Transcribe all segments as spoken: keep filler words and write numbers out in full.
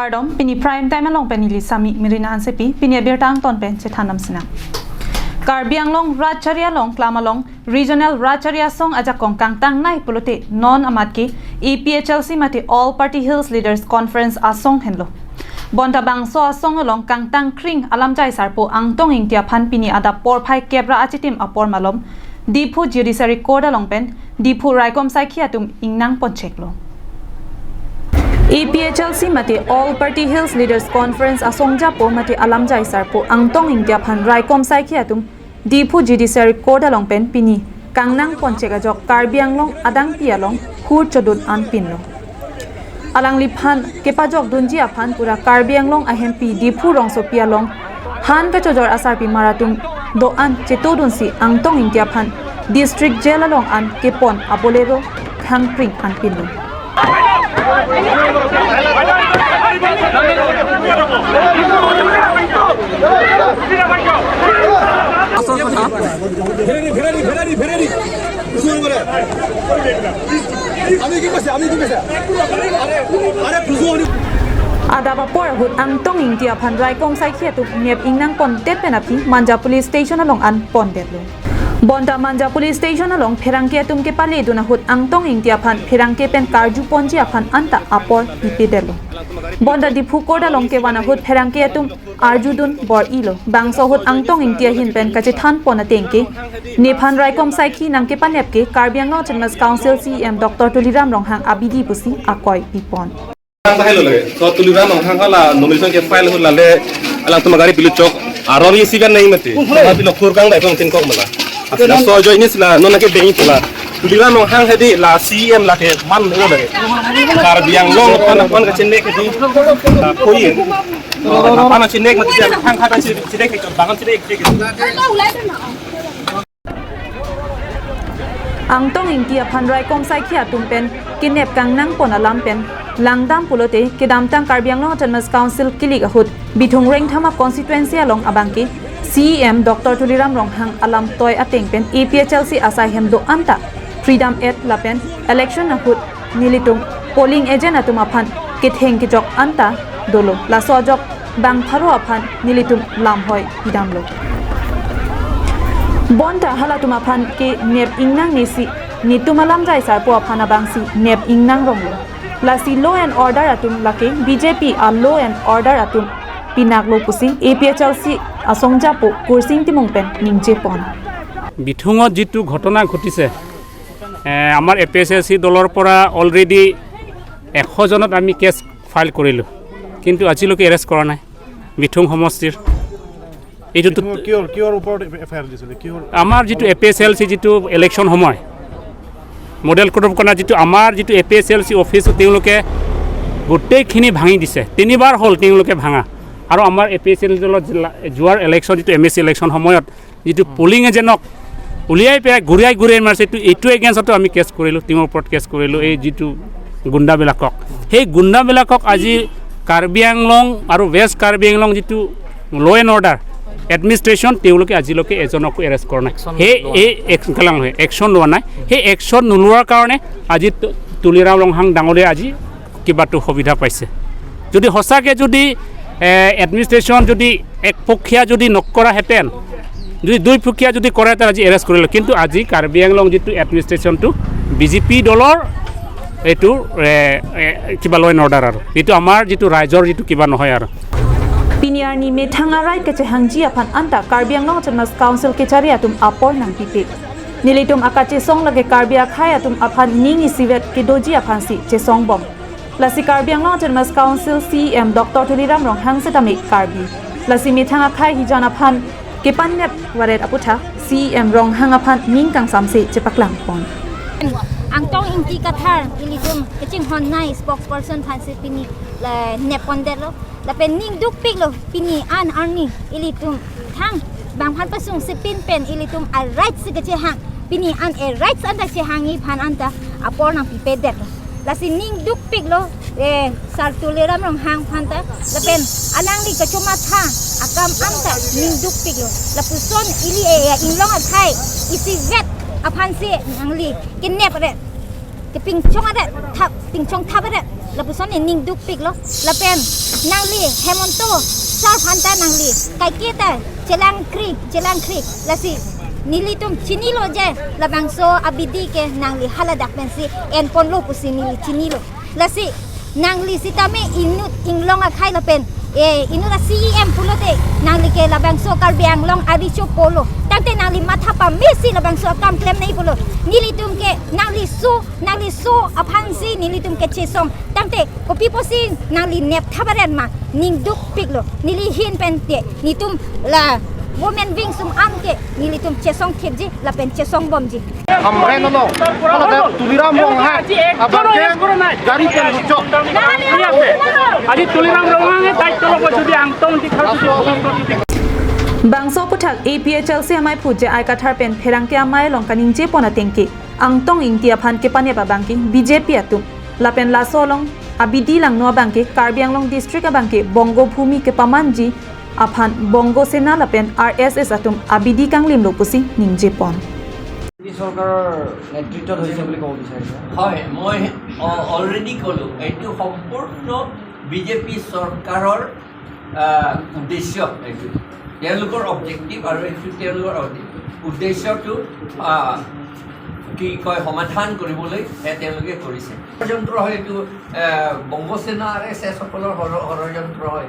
Kardom, pini Prime Time along pen neli Sami Merina Hansepi, pini abirta angton pen chethan dam sinang. Karbi Anglong Rajchari along, klam along, Regional Rajchari Asong ajakong kangtangnei pulote non amat ke A P H L C mate All Party Hills Leaders Conference asong henlo. Bonta bangso asong along kangtang kring alamjai sarpo Angtong Ingti aphan pini adap porphai kep ra achitim apor malom Diphu Judiciary Court along pen Diphu raikom saikhi atum ingnang poncheklo. A P H L C mate All Party Hills Leaders Conference asong japo mate alamjai sarpo Angtong Ingti aphan raikom saikhi atum Diphu Judiciary Court along pen pini kangnang ponchek ajok Karbi Anglong adangpi along hur chodun an pinlo. Alangliphan kepajok dunji aphan pura Karbi Anglong ahempi Diphu rongsopi along han kachojor asarpi maratum do-an chetodunsi Angtong Ingti aphan District Jail along an kepon a-Bolero khangpring an pinlo. Adap apor ahut Angtong Ingti aphan raikom saikhi atum nep ingnang pondet pen aphi Manja Police Station along an pondetlo. Bonta Manja Police Station along pherangke atum kepale dun ahut Angtong Ingti aphan pherangke pen karju ponji aphan anta apor pipedetlo. Bonta Diphu Court along kevan ahut pherangke atum arjudun bor-ilo. Bangso ahut Angtong Ingti ahin pen kachethan pon ateng ke, nephan raikom saikhi nangkepanep ke Karbi Anglong Autonomous Council C E M Doctor Tuliram Ronghang abidi pusi akoi pipon. Ang tahai lo lagi. So Tuliram Ronghang hala nomination ke file hula le alangtum agari pilu chok. Aron ye sigan nahi mati. Mati lo kurkang dai kong tin kok mala. Asla so join ni sila non ke dei pula. Tuliram Ronghang hedi la C E M la ke man lo lagi. Karbi Anglong pan pan kachine ke di. La koi. La pan kachine mati hang kata si si dek ke bangan si dek ke. Angtong Ingti aphan raikom saikhi atum pen kenep kangnang pon alam pen langdam pulote kedamtang Karbi Anglong Autonomous Council kilik ahut Bithung Rengthama constituency along abangke C E M Doctor Tuliram Ronghang alam toi ateng pen A P H L C asai hem do-an ta freedom at lapen election ahut nelitum polling agent atum aphan ketheng kejok anta dolo. Laso ajok bang pharo aphan nelitum lamhoi pidamlo. Bonta halatum aphan ke nep ingnang nesi netum alamjai sarpo aphan abangsi nep ingnang ronglo. Lasi law and order atum lake B J P a law and order atum pinaklo pusi A P H L C asong japo Kursing Timung pen ningje pon. বিথুঙত যিটো ঘটনা ঘটিছে, এ, আমাৰ A P H L চি দলৰ পৰা অলৰেডি এশ জনত আমি কেছ ফাইল কৰিলোঁ, কিন্তু আজিলৈকে এৰেষ্ট কৰা নাই বিথুং সমষ্টিৰ। এইটোতো বিথুঙৰ কিহৰ, কিহৰ ওপৰত এফ আই আৰ দিছিলে? কিহৰ? আমাৰ যিটো এ পি এইচ এল চি যিটো ইলেকশ্যন সময়, মডেল কোড অফ কণ্ডাক্ট যিটো আমাৰ যিটো A P H L C office, তেওঁলোকে গোটেইখিনি ভাঙি দিছে। তিনিবাৰ হ'ল তেওঁলোকে ভাঙা। আৰু আমাৰ এ পি এইচ এল চি দলৰ জিলা, যোৱাৰ ইলেকশ্যন যিটো এম এ চি ইলেকশ্যন সময়ত যিটো পলিং এজেণ্টক উলিয়াই পেলাই ঘূৰাই ঘূৰাই মাৰিছে, এইটো, এইটো এগেইনষ্টতো আমি কেছ কৰিলোঁ, টিমৰ ওপৰত কেছ কৰিলোঁ। এই যিটো গুণ্ডাবিলাকক, সেই গুণ্ডাবিলাকক আজি কাৰ্বি আংলং আৰু ৱেষ্ট কাৰ্বি আংলং যিটো ল' এণ্ড অৰ্ডাৰ এডমিনিষ্ট্ৰেশ্যন, তেওঁলোকে আজিলৈকে এজনকো এৰেষ্ট কৰা নাই। সেই এই একশ্যন, একশ্যন লোৱা নাই। সেই একশ্যন নোলোৱাৰ কাৰণে আজি তু-, তুলিৰাম ৰংহাং ডাঙৰীয়া আজি কিবাটো সুবিধা পাইছে। যদি সঁচাকে যদি, এ, এডমিনিষ্ট্ৰেশ্যন যদি একপক্ষীয়া যদি নকৰাহেঁতেন, যদি দুইপক্ষীয়া যদি কৰেহেঁতেন, আজি এৰেষ্ট কৰিলে। কিন্তু আজি কাৰ্বি আংলং যিটো এডমিনিষ্ট্ৰেশ্যনটো বি জে পি দলৰ এইটো, এ, এ, কিবা ল' এণ্ড অৰ্ডাৰ আৰু যিটো আমাৰ যিটো ৰাইজৰ যিটো কিবা নহয় আৰু। Pini arni methang arai kechehangji aphan anta Karbi Anglong Autonomous Council kechari atum apor nangpipe. Nelitum akachesong lake Karbi akhei atum aphan ning isivet kedoji aphansi chesongbom. Lasi Karbi Anglong Autonomous Council C E M Doctor Tuliram Ronghang setame Karbi. Lasi methang akhei hijan aphan kepannep varet aputhak C E M Ronghang aphan ning kangsamse chepaklang pon. Angtong Ingti Kathar ilitum kachinghon nai spokesperson aphansi pini le nep pondetlo. Lapen ning dukpiklo pini an arni ilitum thang bang aphan pasungse pin pen ilitum a rights kachehang, pini an a rights anta chehangji aphan anta apor nangpipedetlo. Lasi ning dukpiklo, eh, Sar Tuliram Ronghang aphanta, lapen alangli kachomatha akam anta ning dukpiklo. Lapuson ili, eh, inglong akhei isivet aphansi nangli kenep re. Kepingchong adet, thap, pingchong thap adet. Lapuson ne ning dukpiklo. Lapen nangli Hemanta sir aphan ta nangli kaiketa chelang kri, chelang kri. Lasi nelitum chinilo je labangso abidi ke nangli haladak pensi enponlo pusi neli chinilo. Lasi nangli sitame inut inglong akhei lapen, eh, inut a-C E M pulote nangli ke labangso Karbi Anglong ariso pulo. Tangte nangli matha pamesi labangso akam klem nangji pulo. Nelitum ke nangli su, nangli su aphansi nelitum ke chesong. Tangte kopi pusi nangli nep thap adet ma, ning dukpiklo. Neli ahin pen te, netum la women wing sum an ke nelitum chesong thipji lapen chesong bomji. Hamren along, hala Tuliram Ronghang abang ke gari pen luchok. ঠিক আছে। আজি তুলিৰাম ৰংহাঙে দায়িত্ব ল'ব যদি আংটং ইংতি খাল যদি Bangso aphuthak A P H L C amei aphu J I Kathar pen pherangke amei along kaningje pon ateng ke, Angtong Ingti aphan kepanep abang ke B J P atum. Lapen laso along abidi langno abang ke Karbi Anglong district abang ke Bongo Bhumi kepamanji aphan Bongo Sena lapen R S S atum abidi kanglimlo pusi ningje pon. BJP চৰকাৰৰ নেতৃত্বত হৈছে বুলি ক'ব বিচাৰিছে। হয়, মই অ-, already ক'লো, এইটো সম্পূৰ্ণ বিজেপি চৰকাৰৰ, আহ, উদ্দেশ্য এইটো। তেওঁলোকৰ অবজেক্টিভ আৰু এইটো তেওঁলোকৰ অবজেক্টিভ। উদ্দেশ্যটো, আহ, কি কয়, সমাধান কৰিবলৈ হে তেওঁলোকে কৰিছে। ষড়যন্ত্ৰ হয় এইটো, আহ, বংগসেনা আৰ এছ এছ সকলৰ ষড়-, ষড়যন্ত্ৰ হয়।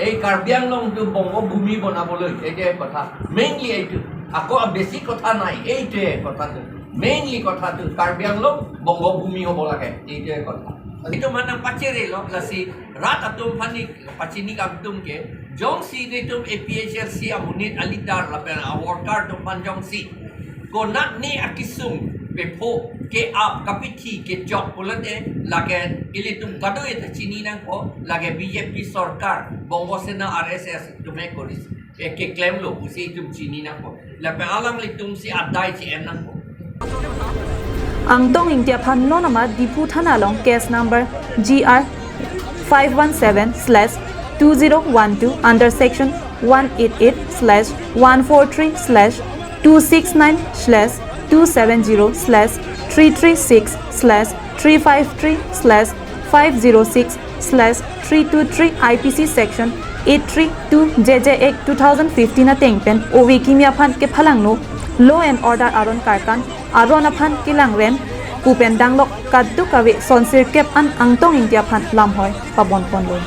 এই কাৰ্বি আংলংটো বংগভূমি বনাবলৈ এইটোৱে কথা, মেইনলি এইটো। আকৌ বেছি কথা নাই, এইটোৱে কথাটো। মেইনলি কথাটো কাৰ্বি আংলং বংগভূমি হ'ব লাগে, এইটোৱে কথা। Ito man nangpachirilo, lasi rat atum aphan ne pachini kangtum ke, jongsi netum A P H L C amonit a-leader lapen a-worker atum aphan jongsi konat ne akesung bepho ke-ap kapithi kechok pulote lake ilitum kadokave ta chini nangpo, lake B J P sorkar, Bongo Sena R S S atum he koris, eh, keklemlo pusi itum chini nangpo. Lapen alanglitum si adai chi-en nangpo. Angtong Ingti aphan non amat Diphu Thana along case number G R five one seven slash two zero one two under section one eight eight slash one four three slash two six nine slash two seven zero slash three three six slash three five three slash five zero six slash three two three I P C section eight three two J J Act two thousand fifteen ateng pen ove kimi aphan kephalangno law and order aron karkan aron aphan kelang ren pu pen danglok kadokave sonsirkep an Angtong Ingti aphan lamhoi pabon ponlo.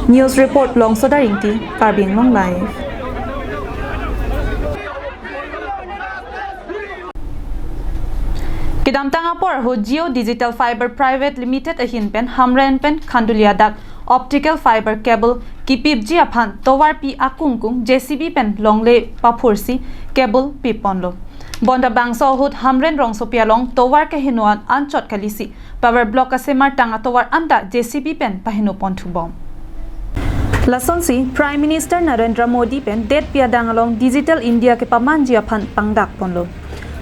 News report, Longsodar Ingti, Karbi Anglong Live. Kedamtang apor ahut Jio Digital Fiber Private Limited ahin pen Hamren pen Khanduli adak optical fiber cable kipipji aphan tovar pi akungkung J C B pen longle paphursi cable pip ponlo. Bonta bangso ahut Hamren rongsopi along tovar keheno an anchot kalisi power block asemar tang atovar anta J C B pen paheno ponthu bom. Lasonsi Prime Minister Narendra Modi pen detpi adang along Digital India kepamanji aphan pangdak ponlo.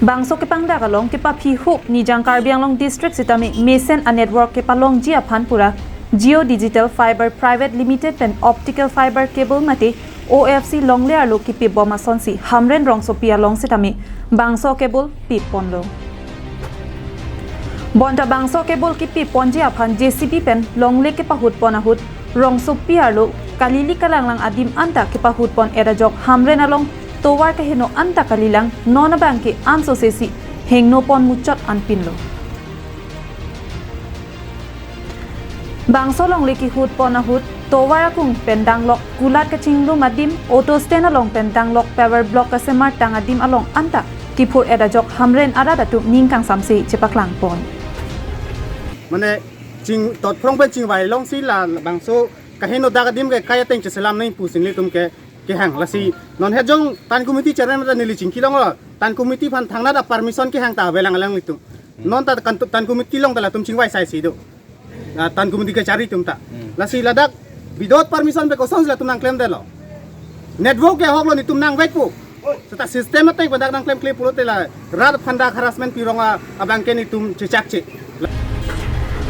Bangso kepangdak along kepaphi hup Nijang Karbi Anglong District sitame mesen a-network kepalongji aphan pura Jio Digital Fiber Private Limited pen optical fiber cable mate O F C longle arlo kipip bom asonsi Hamren rongsopi along sitame bangso cable pip ponlo. Bonta bangso cable kipip ponji aphan J C B pen longle kepahut pon ahut rongsopi arlo kalili kalanglang adim anta kepahut pon-et ajok Hamren along tovar keheno anta kalilang non abangke ansose si hengno pon muchot anpinlo. Bangso longle kihut pon ahut tovar akung pen danglok kulat kachinglum adim, auto stand along pen danglok power block asemar tang adim along anta kiphur-et ajok Hamren arat atum ning kangsamse chepaklang pon. Mane ching totphrong pen chingvai longsi la bangso kaheno dak adim ke kai ateng cheselam nangji pusi nelitum ke kehang. Lasi non het jong tan committee chairman mate neli chingki longlo, tan committee aphan thangnat a-permission kehang ta avelang alanglitum. Non ta kan tan committee along ta latum chingvai saisi do. Na tan committee kachari atum ta. Hmm. Lasi ladak without permission pen kosonsi latum nangklemdetlo. Network ke ahoklo, netum nangvekpo. Seta system ateng pen dak nangklemkle pulote la rat aphan dak harassment pirong a-, abangke netum chechakche.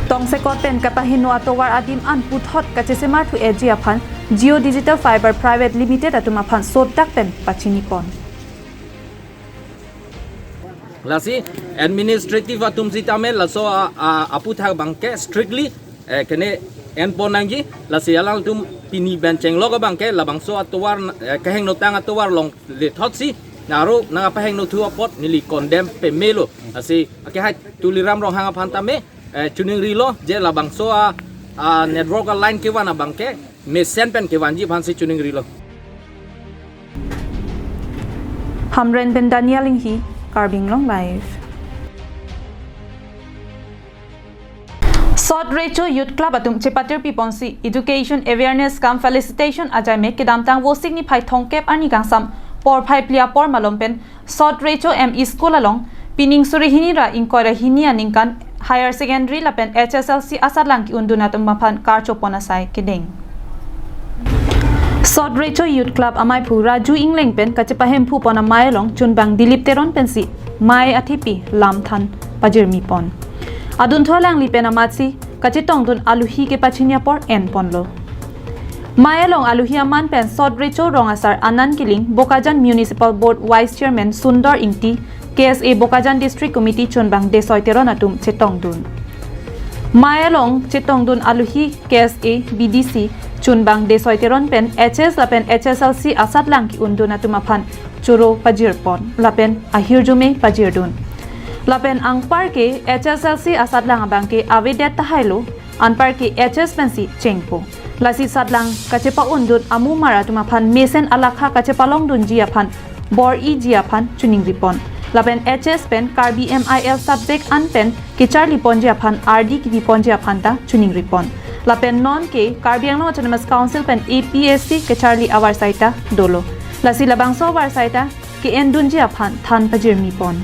Tongsekot pen kapaheno atovar adim an puthot kachesemar thu-etji aphan Jio Digital Fiber Private Limited atum aphan sot dak pen pachini pon. Lasi administrative atum sitame laso a, a, aputhak abangke strictly eh, kene enpon nangji. Lasi alangtum pini pen chenglok abangke labangso atovar, eh, kehingno tang atovar longle thotsi naro nangpahingnothu apot neli condemn pemelo. Lasi akehai Tuliram Ronghang aphan tame eh, chiningrilo je labangso a, a network a line kevan abangke mesen pen kevanji aphansi chiningrilo. Hamren pen Daniel Inghi, Karbi Anglong Live. Sot Recho Youth Club atum chepatirpi ponsi education awareness cum felicitation ajaime kedamtang Vosik niphai thomkep arni kangsam porphai phli apor malom pen Sot Recho M E School along pining suri hini ra ingkoi ra hini aningkan higher secondary lapen H S L C asatlang ke-undun atum aphan karcho pon asai kedeng. Sot Recho Youth Club amaiphu Raju Ingleng pen kachepahemphu pon amei along chunbang Dilip Teron pensi mei athepi lam than pajirmi pon. Adunthu alangli pen amatsi kachetongdun aluhi kepachini apor enponlo. Mei along aluhi aman pen Sot Recho rong asar Anand Killing, Bokajan Municipal Board Vice Chairman Sundor Ingti, K S A Bokajan District Committee chunbang Desoi Teron atum chetongdun. Mei along chetongdun aluhi K S A B D C chunbang Desoi Teron pen H S lapen H S L C asatlang ke-undun atum aphan choro pajir pon lapen ahirjume pajirdun. Lapen anpar ke H S L C asatlang abangke avedet tahailo, anpar ke H S pensi chengpo. Lasi satlang kachepa-undun amumar atum aphan mesen alakha kachepalongdunji aphan bor-iji aphan chiningri pon. Lapen H S pen Karbi M I L subject an pen kecharli ponji aphan ardi kipi ponji aphan ta chiningri pon. Lapen non ke Karbi Anglong Autonomous Council pen A P S C kecharli avarsai ta dolo. Lasi labangso avarsai ta ke-endunji aphan than pajirmi pon.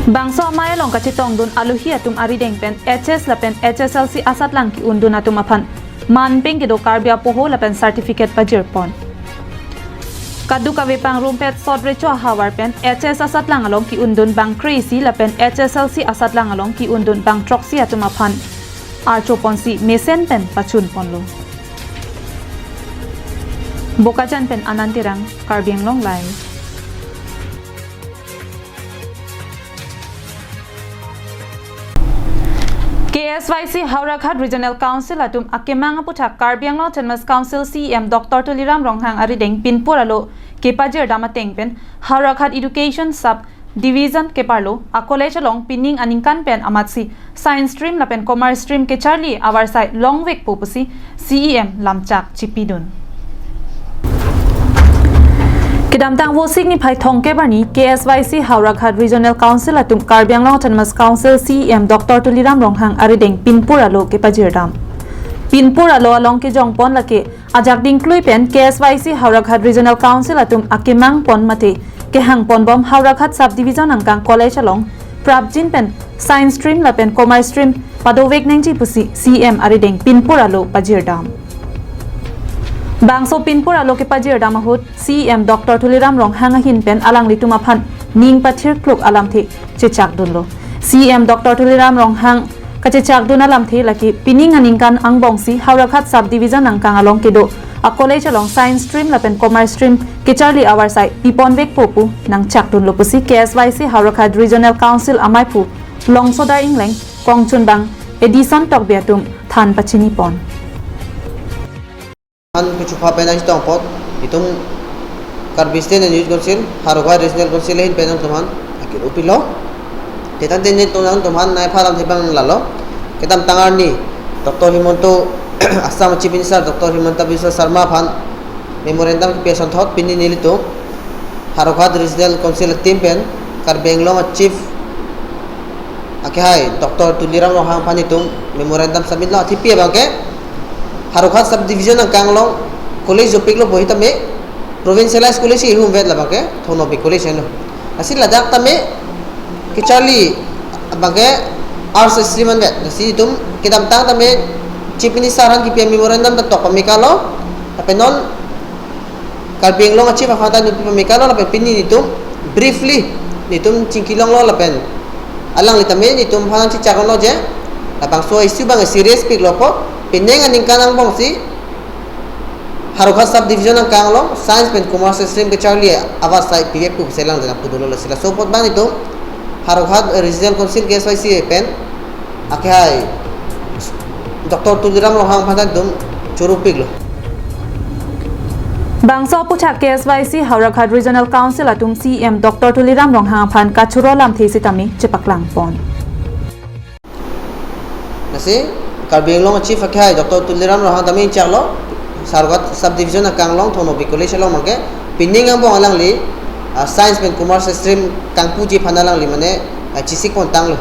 Bangso amei along kachetongdun aluhi atum arideng pen H S lapen H S L C asatlang ke-undun atum aphan manpeng kedo Karbi apoho lapen certificate pajir pon. Kadokave pangrumpet Sot Recho ahavar pen H S asatlang along ke-undun bang kre-isi lapen H S L C asatlang along ke-undun bang throksi atum aphan archo ponsi mesen pen pachun ponlo. Bokajan pen Anand Terang, Karbi Anglong Live. K S Y C Howraghat Regional Council atum akemang aputhak Karbi Anglong Autonomous Council C E M Doctor Tuliram Ronghang arideng pinpur alo kepajirdam ateng pen Howraghat Education Sub Division keparlo a college along pining aningkan pen amatsi science stream lapen commerce stream kecharli avarsai longvekpo pusi C E M lamchak chipidun. Kedamtang Vosik niphai thomkep arni K S Y C Howraghat Regional Council atum Karbi Anglong Autonomous Council C E M Doctor Tuliram Ronghang arideng pinpur alo kepajirdam. Pinpur alo along kejongpon lake ajak dingklui pen K S Y C Howraghat Regional Council atum akemang pon mate kehang ponbom Howraghat Subdivision angkang college along prapjin pen science stream lapen commerce stream padovek nangji pusi C E M arideng pinpur alo pajirdam. Bangso pinpur alo kepajirdam ahut C E M Doctor Tuliram Ronghang ahin pen alanglitum aphan ning pathir kluk alamthe chechakdunlo. C E M Doctor Tuliram Ronghang kachechakdun alamthe lake pining aningkan angbongsi Howraghat Subdivision angkang along kedo a college along science stream lapen commerce stream kecharli avarsai piponvekpo pu nangchakdunlo pusi K S Y C Howraghat Regional Council amaiphu Longsodar Ingleng, kongchunbang Edison Tokbi atum than pachini pon. An kuchupha pen nangchetong apot, itum Karbi State Youth Council, Howraghat Regional Council ahin pen nangtum aphan akilo pilo. Te tangte nelitum nangtum aphan nai phalam thepang lalo. Kedamtang arni Doctor Himanta, Assam Chief Minister Doctor Himanta Biswa Sarma aphan memorandum kepi asonthot pini nelitum Howraghat Regional Council team pen Karbi Anglong a Chief akehai Doctor Tuliram Ronghang aphan itum memorandum submit lo. Athepi abangke Howraghat Subdivision angkang along college dopiklo pu tame provincialized college ihumvet labangke Thong Nokbe College henlo. Lasi ladak tame kecharli abangke arts stream anvet. Lasi itum kedamtang tame Chief Minister aphan kepi amemorandum ta tok pamekalo. Lapen non Karbi Anglong a Chief aphan ta nangpi pamekalo lapen pini nelitum briefly nelitum chingkilonglo lapen alangli tame nelitum aphan chechaklo je labangso issue abang serious piklo apot pining aningkan angbongsi Howraghat Sub Division angkang along Science pen Commerce Stream kacharli avarsai pivek pu selang jana pudunlo. Lasi laso apot bang itum Howraghat Regional Council K S Y C pen akehai Doctor Tuliram Ronghang aphan ta itum choro piklo. Bangso aputhak K S Y C Howraghat Regional Council atum C E M Doctor Tuliram Ronghang aphan kachoro lamthe sitame chepaklangpon. Lasi Karbi Anglong Chief akehai Doctor Tuliram Ronghang tame chaklo, Howraghat Sub Division angkang along Thong Nokbe College along mangke pining angbong alangli, ah, Science pen Commerce Stream kangpuji aphan alangli mane, ah, chesikpon tanglo.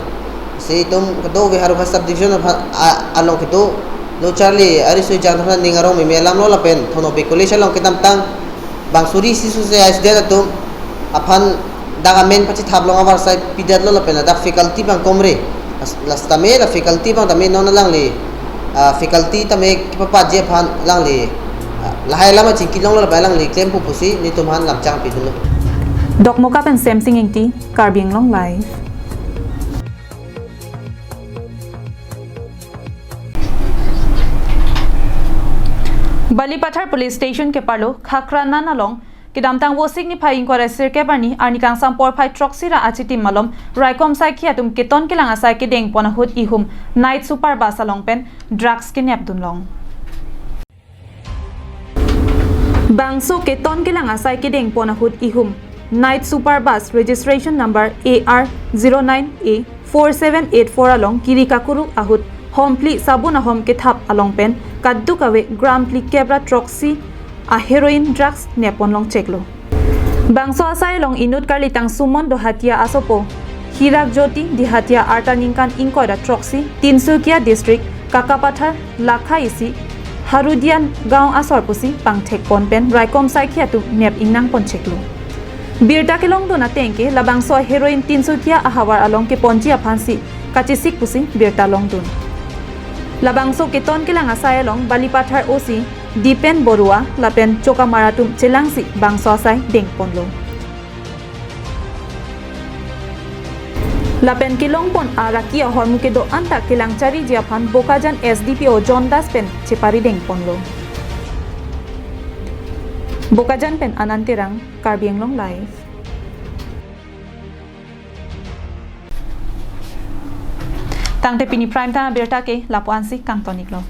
Lasi itum kadokave Howraghat Sub Division aphan, ah, along kedo lo charli ari sui jang aphan ning arong meme alamlo lapen Thong Nokbe College along kedamtang bang suri isi suse I S D atum aphan dak amen pachethap long avarsai pidetlo lapen dak faculty bang komre. Las-, lasi tame la faculty bang tame non alangli, ah, faculty tame kepapatji aphan alangli, ah, lahai alam achingki longlo lapen alangli klempo pusi nelitum aphan lamchang pidunlo. Dokmoka pen Semsing Ingti, Karbi Anglong Live. Balipathar Police Station keparlo Khakranan along kedamtang Vosik niphai ingkoi ra sirkep arni arni kangsam porphai throksi ra achitim malom raikom saikhi atum keton kelang asai kedengpon ahut ihum Night Super Bus along pen drugs kenepdunlong. Bangso keton kelang asai kedengpon ahut ihum Night Super Bus registration number A R zero nine A four seven eight four along kiri kakuruk ahut hom phli sabun ahom kethap along pen kadokave gram phlikep ra throksi a heroin drugs nepponlong cheklo. Bangso asai along inut karlitang Sumon Dohatia asopo Hirak Jyoti Dihatia arta ningkan ingkoi ra throksi Tinsukia District Kakapathar lakha isi Harudia Gaon asor pusi pangthekpon pen raikom saikhi atum nep ingnangpon cheklo. Birta kelongdun ateng ke labangso heroin Tinsukia ahavar along keponji aphansi kachesik pusi birta longdun. Labangso keton kelang asai along Balipathar O C Dipen Borua lapen Chokamara atum chelangsi bangso asai dengponlo. Lapen kelongpon araki ahormu kedo-an ta kelang chariji aphan Bokajan S D P O John Das pen chepari dengponlo. Bokajan pen Anand Terang, Karbi Anglong Live. Tangte pini prime time abirta ke lapu-ansi kangton-iklo.